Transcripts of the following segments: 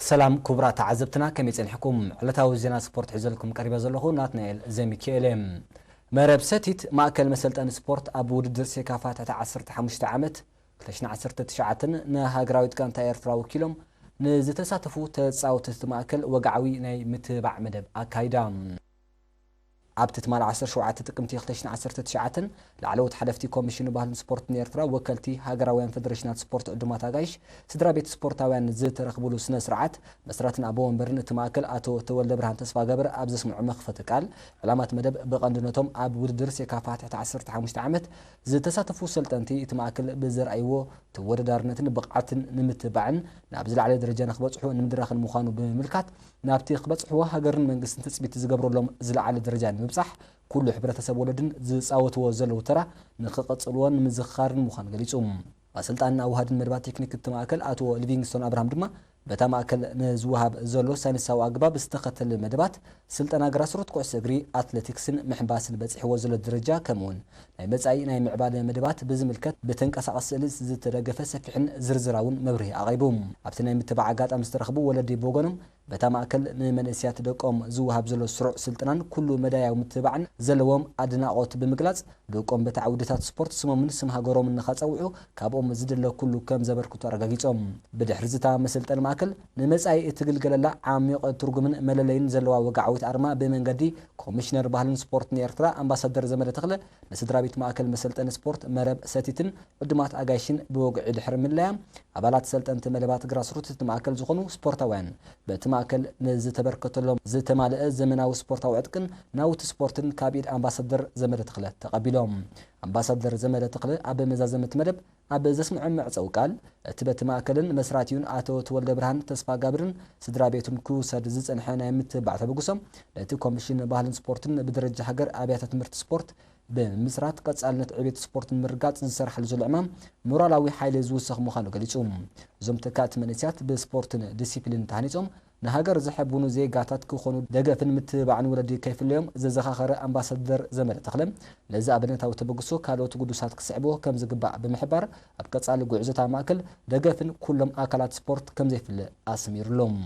ሰላም ክቡራት ተዓዘብትና፣ ከመይ ጸኒሕኩም? ዕለታዊ ዜና ስፖርት ሒዘልኩም ቀሪበ ዘለኹ ናትናኤል ዘሚካኤል እየ። መረብ ሰቲት ማእከል መሰልጠኒ ስፖርት ኣብ ውድድር ሴካፋ ትሕቲ ዓሰርተ ሓሙሽተ ዓመት ክልተ ሽሕን ዓሰርተ ትሽዓተን ንሃገራዊት ጋንታ ኤርትራ ወኪሎም ንዝተሳተፉ ተጻወትቲ እቲ ማእከል ወግዓዊ ናይ ምትብባዕ መደብ ኣካይዳ። ኣብቲ ትማሊ ዓሰርተ ሸውዓተ ጥቅምቲ ክልተ ሽሕን ዓሰርተ ትሽዓተን ላዕለዎት ሓለፍቲ ኮሚሽን ባህልን ስፖርትን ኤርትራ፣ ወከልቲ ሃገራውያን ፈደረሽናት ስፖርት፣ ዕዱማት ኣጋይሽ፣ ስድራ ቤት ስፖርታውያን ዝተረኽብሉ ስነ ስርዓት፣ መስራትን ኣቦ ወንበርን እቲ ማእከል ኣቶ ተወልደ ብርሃን ተስፋ ገብር ኣብ ዘስምዑ መኽፈቲ ቃል፣ ዕላማት መደብ ብቐንድነቶም ኣብ ውድድር ሴካፋ ትሕቲ ዓሰርተ ሓሙሽተ ዓመት ዝተሳተፉ ሰልጠንቲ እቲ ማእከል ብዘርኣይዎ ተወዳዳርነትን ብቕዓትን ንምትባዕን ናብ ዝለዓለ ደረጃ ንክበጽሑ ንምድራኽን ምዃኑ ብምምልካት፣ ናብቲ ክበጽሕዎ ሃገርን መንግስትን ትጽቢት ዝገብረሎም ዝለዓለ ደረጃ ንምብጻሕ ኩሉ ሕብረተሰብ ወለድን ዝጻወትዎ ዘለዉ ተራ ንክቐጽልዎ ንምዝኽኻርን ምዃኑ ገሊጹ። ኣሰልጣንን ኣዋሃድን መደባት ቴክኒክ እቲ ማእከል ኣቶ ሊቪንግስቶን ኣብርሃም ድማ በታ ማእከል ንዝወሃብ ዘሎ ሳይንሳዊ ኣገባብ ዝተኸተለ መደባት ስልጠና ግራስሩት ኩዕሶ እግሪ፣ ኣትሌቲክስን ምሕንባስን በጺሕዎ ዘሎ ደረጃ፣ ከምኡውን ናይ መጻኢ ናይ ምዕባለ መደባት ብዝምልከት ብተንቀሳቐሲ ስእሊ ዝተደገፈ ሰፊሕን ዝርዝራውን መብርሂ ኣቕሪቡ። ኣብቲ ናይ ምትባዕ ኣጋጣሚ ዝተረኽቡ ወለዲ ብወገኖም በታ ማእከል ንመንእሰያት ደቆም ዝወሃብ ዘሎ ስሩዕ ስልጠናን ኩሉ መዳያዊ ምትብባዕን ዘለዎም ኣድናቖት ብምግላጽ፣ ደቆም በቲ ዓውድታት ስፖርት ስሞምን ስም ሃገሮምን ንኸጸውዑ ካብኦም ዝድለ ኩሉ ከም ዘበርክቱ ኣረጋጊጾም። ብድሕሪ ዝታ መሰልጠኒ ማእከል ንመጻኢ እትግልገለላ ዓሚቕ ትርጉምን መለለይን ዘለዋ ወግዓዊት ኣርማ ብመንገዲ ኮሚሽነር ባህልን ስፖርትን ኤርትራ ኣምባሳደር ዘመደ ተኽለ ንስድራ ቤት ማእከል መሰልጠኒ ስፖርት መረብ ሰቲትን ዕዱማት ኣጋይሽን ብወግዒ ድሕሪ ምልላያ፣ ኣባላት ሰልጠንቲ መደባት ግራስሩት እቲ ማእከል ዝኾኑ ስፖርታውያን በቲ ማእከል ንዝተበርከተሎም ዝተማልአ ዘመናዊ ስፖርታዊ ዕጥቅን ናውቲ ስፖርትን ካብ ኢድ ኣምባሳደር ዘመደ ተኽለ ተቐቢሎም። ኣምባሳደር ዘመደ ተኽለ ኣብ መዛዘሚ እቲ መደብ ኣብ ዘስምዖም መዕጸዊ ቃል፣ እቲ በቲ ማእከልን መስራቲኡን ኣቶ ተወልደ ብርሃን ተስፋ ጋብርን ስድራ ቤቱን ክውሰድ ዝጸንሐ ናይ ምትብባዕ ተበግሶ፣ ነቲ ኮሚሽን ባህልን ስፖርትን ብደረጃ ሃገር ኣብያተ ትምህርቲ ስፖርት ብምምስራት ቀጻልነት ዕቤት ስፖርት ንምርጋጽ ዝሰርሓሉ ዘሎ ዕማም ሞራላዊ ሓይሊ ዝውስኽ ምዃኑ ገሊጹ። እዞም ተካእቲ መንእሰያት ብስፖርትን ዲሲፕሊን ተሃኒጾም ንሃገር ዘሐብኑ ዜጋታት ክኾኑ ደገፍን ምትብባዕን ወለዲ ከይፍለዮም ዘዘኻኸረ ኣምባሳደር ዘመደ ተኽለ፣ ነዚ ኣብነታዊ ተበግሶ ካልኦት ግዱሳት ክስዕብዎ ከም ዝግባእ ብምሕባር፣ ኣብ ቀጻሊ ጉዕዞታ ማእከል ደገፍን ኩሎም ኣካላት ስፖርት ከም ዘይፍለ ኣስሚሩሎም።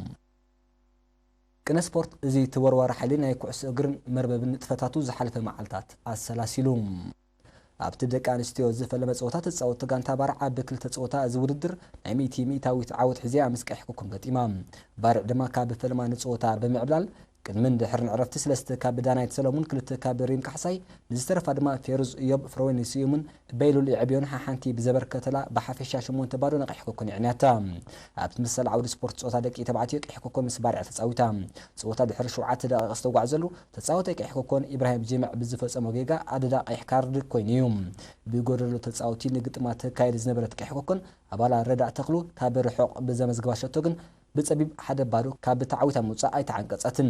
ቅነ ስፖርት፣ እዚ ተወርዋሪ ሓይሊ ናይ ኩዕሶ እግርን መርበብን ንጥፈታቱ ዝሓለፈ መዓልታት ኣሰላሲሉ። ኣብቲ ደቂ ኣንስትዮ ዝፈለመ ጸወታ ተጻወትቲ ጋንታ ባርዕ ኣብ ክልተ ጸወታ እዚ ውድድር ናይ ሚእቲ ሚእታዊት ዓወት ሒዝያ ምስ ቀይሕ ኮኮን ገጢማ። ባርዕ ድማ ካብ ፈለማ ንጸወታ ብምዕብላል ቅድምን ድሕርን ዕረፍቲ ሰለስተ ካብ ዳናይት ሰለሙን፣ ክልተ ካብ ሪም ካሕሳይ፣ ንዝተረፋ ድማ ፌሩዝ እዮብ፣ ፍረወይኒ ስዩምን በይሉል የዕብዮን ሓሓንቲ ብዘበርከተላ ብሓፈሻ ሸሞንተ ባዶ ንቀይሕ ኮኮን የዕንያታ። ኣብቲ መሰል ዓውዲ ስፖርት ጸወታ ደቂ ተባዕትዮ ቀይሕ ኮኮን ምስ ባርዕ ተጻዊታ። ጸወታ ድሕሪ ሸውዓተ ደቂቕ ዝተጓዕዘሉ ተጻዋታይ ቀይሕ ኮኮን ኢብራሂም ጅምዕ ብዝፈጸሞ ጌጋ ኣደዳ ቀይሕ ካርድ ኮይኑ እዩ። ብጎደሎ ተጻወቲ ንግጥማ ተካይድ ዝነበረት ቀይሕ ኮኮን ኣባላ ረዳእ ተኽሉ ካብ ርሑቕ ብዘመዝግባ ሸቶ ግን ብጸቢብ ሓደ ባዶ ካብ ተዓዊታ ምውጻእ ኣይተዓንቀጸትን።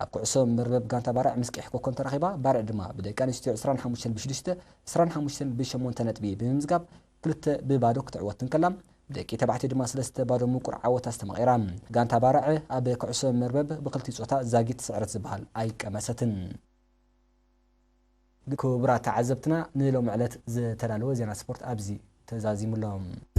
ኣብ ኩዕሶ መርበብ ጋንታ ባርዕ ምስ ቀይሕ ኮኮን ተራኺባ፣ ባርዕ ድማ ብደቂ ኣንስትዮ ዕስራን ሓሙሽተን ብሽዱሽተ፣ ዕስራን ሓሙሽተን ብሸሞንተ ነጥቢ ብምምዝጋብ ክልተ ብባዶ ክትዕወት እንከላ፣ ብደቂ ተባዕትዮ ድማ ሰለስተ ባዶ ምቁር ዓወት ኣስተማቒራ። ጋንታ ባርዕ ኣብ ኩዕሶ መርበብ ብክልቲኡ ጾታ ዛጊት ስዕረት ዝበሃል ኣይቀመሰትን። ክቡራት ተዓዘብትና፣ ንሎሚ ዕለት ዝተዳለወ ዜና ስፖርት ኣብዚ ተዛዚሙ ኣሎ።